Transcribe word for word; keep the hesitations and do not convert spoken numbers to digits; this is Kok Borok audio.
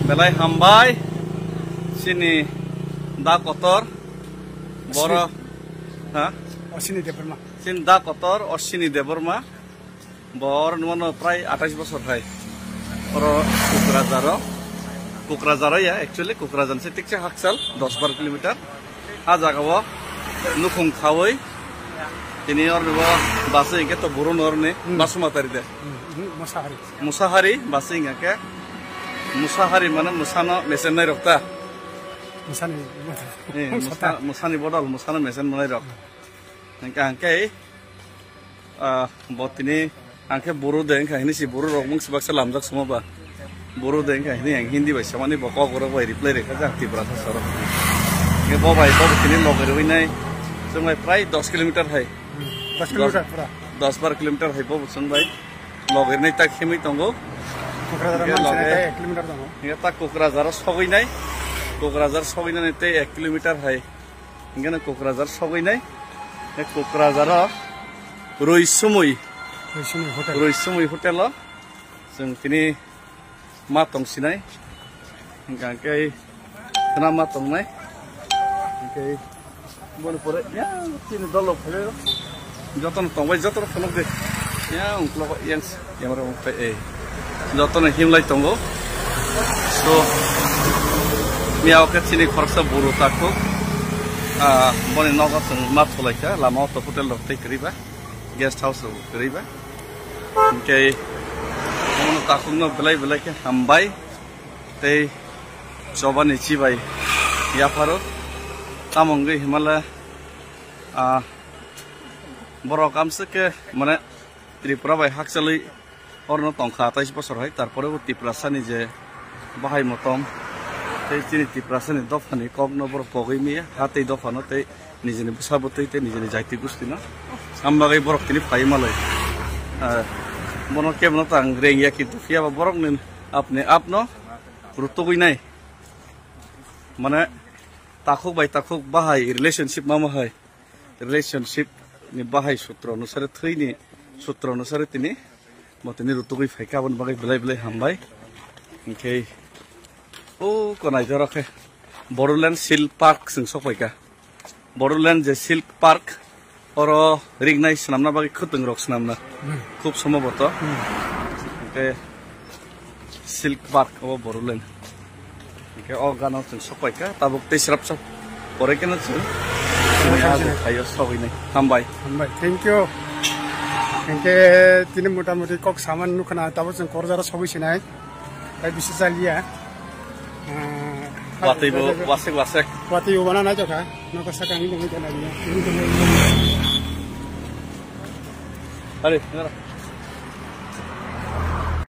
Belai hambai, chini da kotor, boro, ha? Osini Debbarma. Chini da kotor, Osini Debbarma. Bor nwno prai atais bosor hai. Oro Kokrajharo. Kokrajharo ya, actually Kokrajhar se tikse Hakchal, dos bar kilometer. A jaga o nukhung khawi. Tini orni bo basi hingke to burun orni Hmm. Basumatari de. Hmm, hmm, Musahari. Musahari, basi hingke. Musahari mane musano mesen nai rok ta. Musani, Eh, musa, musani bodol, musano mesen manai rok. Hingke hingke, ah, bo tini Ang khe buru de wngkha hini si buru rok mung sibak se lamjak suma ba. Buru de wngkha hini ang Hindi bai samani bo kok rok bai reply rikha jak Tiprasa sorok. Nge bo bai bo tini loge rwi nai. Chwng bai prai dos kilometer hai. Dos kilometer pura. Dos bar kilometer hai bo chwng bai. Loge rwi nai tak himwi tongo. Kokrajhar Nge man loge. Sinai ek kilometer tongo. Nge tak Kokrajhar sogwi nai. Kokrajhar sogwi nai tei ek kilometer hai. Hingke no Kokrajhar sogwi nai. E Kokrajhar o Rwi Sumui. Rwi Sumui hotel. Rwi Sumui hotel o. Chwng tini ma tong sinai. Hingka hingke khna ma tong nai. Hingke boni pore ya tini dolo phai o. Jotono tongbai, jotono phunuk di. Ya, ungklo yang, yang ro ungklo, eh. Jotono himlai tongo. So, miya oke chini khoroksa buru takhuk. Ah, boni nogo chwng ma thulaikha, lama o to hotel rok tei kwrwi ba, guest house rok kwrwi ba. Hingke, omono takhukno belai belai khe hambai tei chobani chibai yapharo. Tamo wngwi himala, ah, Borok amswk khe, mane, Tripura bai hakchalwi orno tongkha atais bosor hai, tarpore bo Tiprasani je bahai motom, tei chini Tiprasani dophani kokno borok pogwi maya, ha tei dophano tei nijini bwsa bwtwi tei nijini jaiti gustino. Ambagwi borok tini phai malai. Ah, bono kebono tang rengya kintu phiya ba borokni apni apno rutugwi nai. Mane, takhuk bai takhuk bahai relationship mama hai. Relationship ni bahai sutro onusare, thwini sutro onusare tini bo tini rutugwi phaikha, aboni bagwi belai belai hambai. Hinkhe o konai jora khe Bodoland Silk Park chwng sokphaikha. Bodoland je Silk Park, oro rignai swnamna bagwi khwtwng rok swnamna Hmm. Khub sombhoboto. Hmm. Hinkhe Silk Park obo Bodoland. Hinkhe o gana chwng sokpaikha, tabuk tei srapsa pore khe no chwng Hambai. Thaio sogwi nai. Hambai. Hambai. Thank you. Hinkhe tini mota moti kok saman nukha na, tabuk chwng Kokrajharo sogwi sinai. Tai bisi chaliya. Ah, Watwi bo wasek wasek. Watwi bo bana nai tokha. Nokha sakang ni dongwi tongna ni. Are, nara.